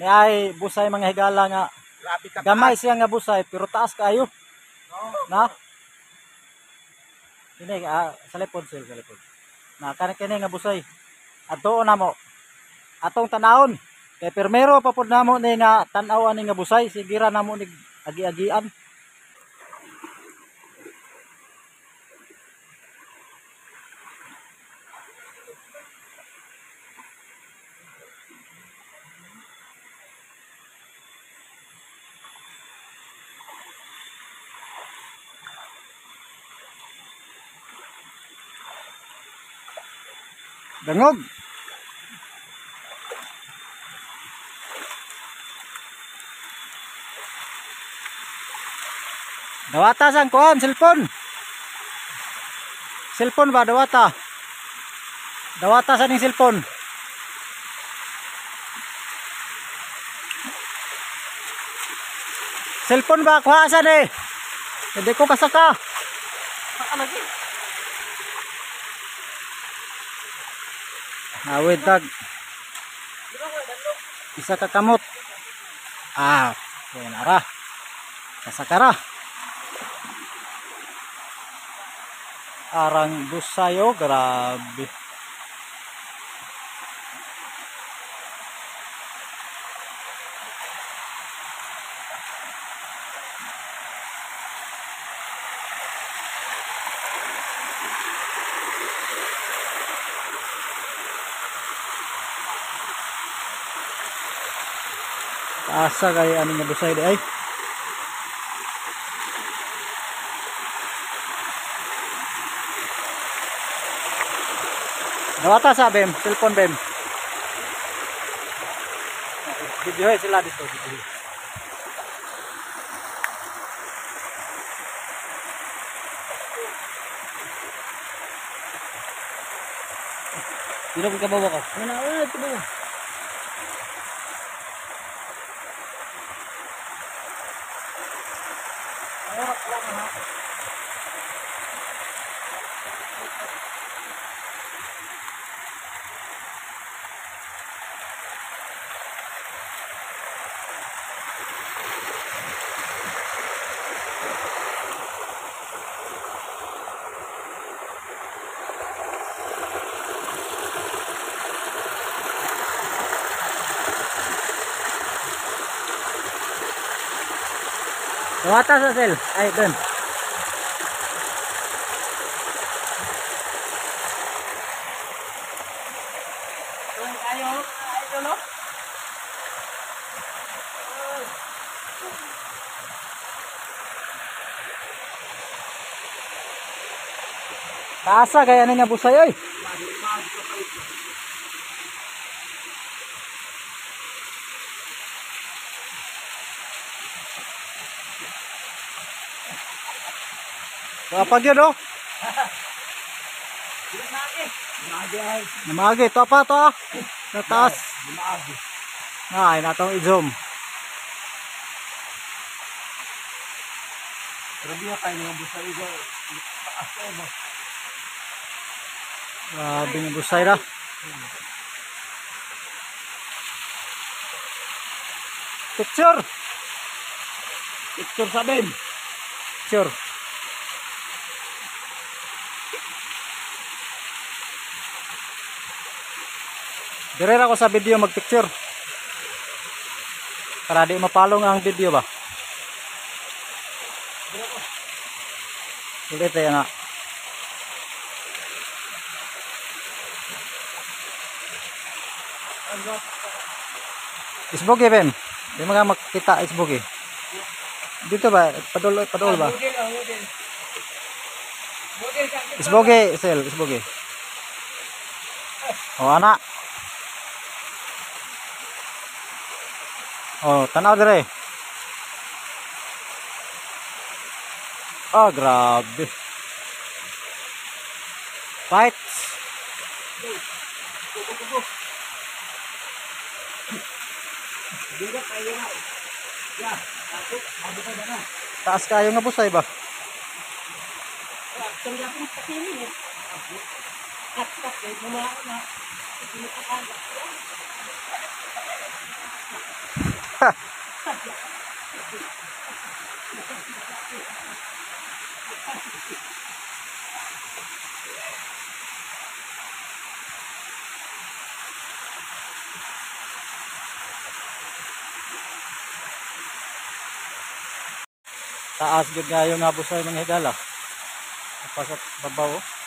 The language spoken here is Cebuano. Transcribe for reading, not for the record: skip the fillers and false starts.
Ni ay busay mga higala nga Grabe ka. Gamay siya nga busay pero taas kaayo. Na? Kini sa lipod sir, sa lipod. Na kani kini nga busay. Adtuon namo. Atong tanawon. Kay permero pa pud namo ni nga tan-aw ani nga busay, sige ra namo ni agi-agian. Dangog. Dawata sang kuan cellphone. Cellphone ba dawata? Dawata sa ning cellphone. Cellphone ba kuha sa ni? Hindi ko kasaka. Awid dag. Isa ka kamot. Ah, yan ara. Kasakara. Arang busayo, grabe. Asa kay ano nga busay di ay. Dawata sa bem, cellphone bem. Video sila dito, video. Dito ka bawa ka. Wala, wala, ito ba? Dawata sa sel. Ay, dun. Taasa kaya ano nga busay oy. Kapag yun oh. Namagi, to pa to. Sa taas. Ay, natong i-zoom. Grabe nga kayo mga busay ko. Taas kayo ba? Grabe nga busay ra. Picture. Picture sa bem. Picture. Dire ra ko sa video magpicture. Para di mapalong ang video ba. Ulit tayo na. Isbogi Ben. Di mga makita isbogi. Dito ba? Padol, padol ba? Isbogi, sel, isbogi. Oh, anak. Oh, tanaw dire. Oh, grabe. Fights. Taas kayo nga busay ba? Taas gyud kayo nga busay, mga higala. Pasat babaw, oh.